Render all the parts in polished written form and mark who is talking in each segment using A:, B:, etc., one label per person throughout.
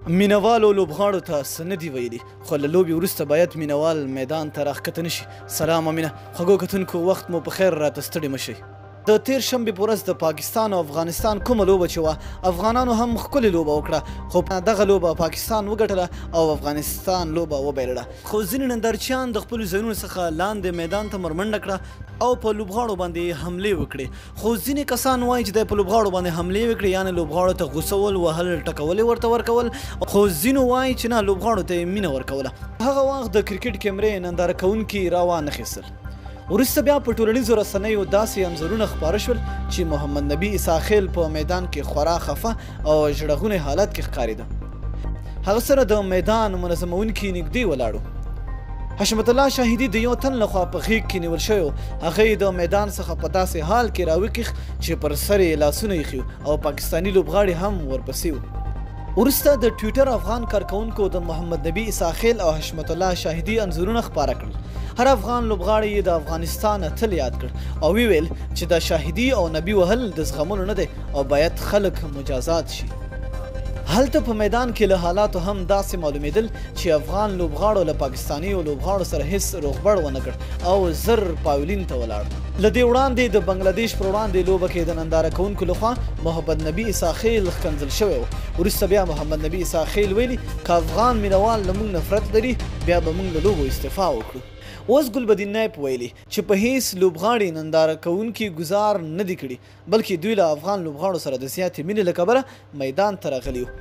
A: مینوالو لوبغاړو ته څه نه دي ویلي، خو له لوبې وروسته باید مینوال میدان ته راښکته نه شي. سلام امینه، خوږو کتونکو، وخت مو په خیر، راته ستړي مه شئ. د تیر شنبې په ورځ د پاکستان او افغانستان کومه لوبه چې وه، افغانانو هم ښکلې لوبه وکړه، خو دغه لوبه پاکستان وګټله او افغانستان لوبه وبایلله. خو ځینې نندارچیان د خپلو ځایونو څخه لاندې میدان ته مرمنډه کړه او په لوبغاړو باندې یې حملې وکړې. خو ځینې کسان وایي چې دی په لوبغاړو باندې حملې وکړې، یعنې لوبغاړو ته غوسه ول، وهل ټکول یې ورته ورکول، خو ځینو وایي چې نه، لوبغاړو ته یې مینه ورکوله. هغه وخت د کرکټ کیمرې ننداره کوونکي راوانخیستل. وروسته بیا په ټولنیزو رسنیو داسې انځورونه خپاره شول چې محمد نبي عیسی خیل په میدان کې خورا خفه او ژړغونی حالت کې ښکارېده. هغه سره د میدان منظموونکي نږدې ولاړو. حشمت الله شاهدي د یو تن لخوا په غېږ کې نیول شوی و. هغه یې د میدان څخه په داسې حال کې راوکیښ چې پر سر یې لاسونه ایښي او پاکستاني لوبغاړي هم ورپسې وو. وروسته د ټویټر افغان کارکوونکو د محمد نبي عیسی خیل او حشمت الله شاهدي انځورونه خپاره کړل. هر افغان لوبغاړی یې د افغانستان اتل یاد کړ او ویل چې د شاهدي او نبي وهل د زغملو نه دی او باید خلک مجازات شي. هلته په میدان کې له حالاتو هم داسې معلومېدل چې افغان لوبغاړو له پاکستانیو لوبغاړو سره هیڅ روغبړ ونه کړ او زر پاولین ته ولاړ. له دې وړاندې د بنګلادیش پر وړاندې لوبه کې د ننداره کوونکو لخوا محمد نبي عیسی خیل ښکنځل شوی و. وروسته بیا محمد نبي عیسی خیل ویلي، که افغان مینوال له موږ نفرت لري، بیا به موږ له لوبو استعفا وکړو. اوس ګلبدین نایب ویلي چې په هیڅ لوبغاړي ننداره کوونکي ګزار نه دي کړي، بلکې دوی له افغان لوبغاړو سره د زیاتې مینې له کبله میدان ته راغلي وو.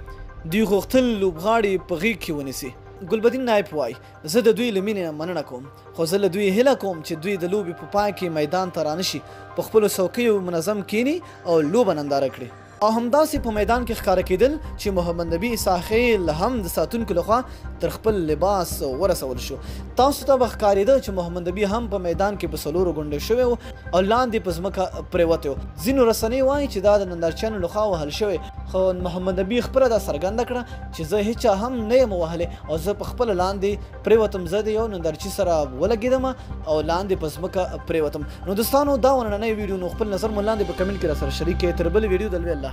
A: دوی غوښتل لوبغاړي په غېږ کې ونیسي. ګلبدین نایب وایي، زه د دوی له مینې نه مننه کوم، خو زه له دوی هیله کوم چې دوی د لوبې په پای کې میدان ته رانه شي، په خپلو څوکیو منظم کیني او لوبه ننداره کړي. او همداسې په میدان کې ښکاره کېدل چې محمد نبي عیسی خیل هم د ساتونکو لخوا تر خپل لباس ورسول شو. تاسو ته به ښکارېده چې محمد نبي هم په میدان کې په څلورو ګونډو شوی و او لاندې په ځمکه پرېوتی و. ځینو رسنۍ وایي چې دا د نندارچیانو لخوا وهل شوی، خو محمد نبي خپله دا څرګنده کړه چې زه هیچا هم نه یم وهلی او زه په خپله لاندې پرېوتم، زه د یو نندارچي سره ولګېدم او لاندې په ځمکه پرېوتم. نو دوستانو، دا وه نننۍ ویډیو. نو خپل نظر مو لاندې په کمنټ کې را سره شریک کړئ. تر بلې ویډیو د لوی الله.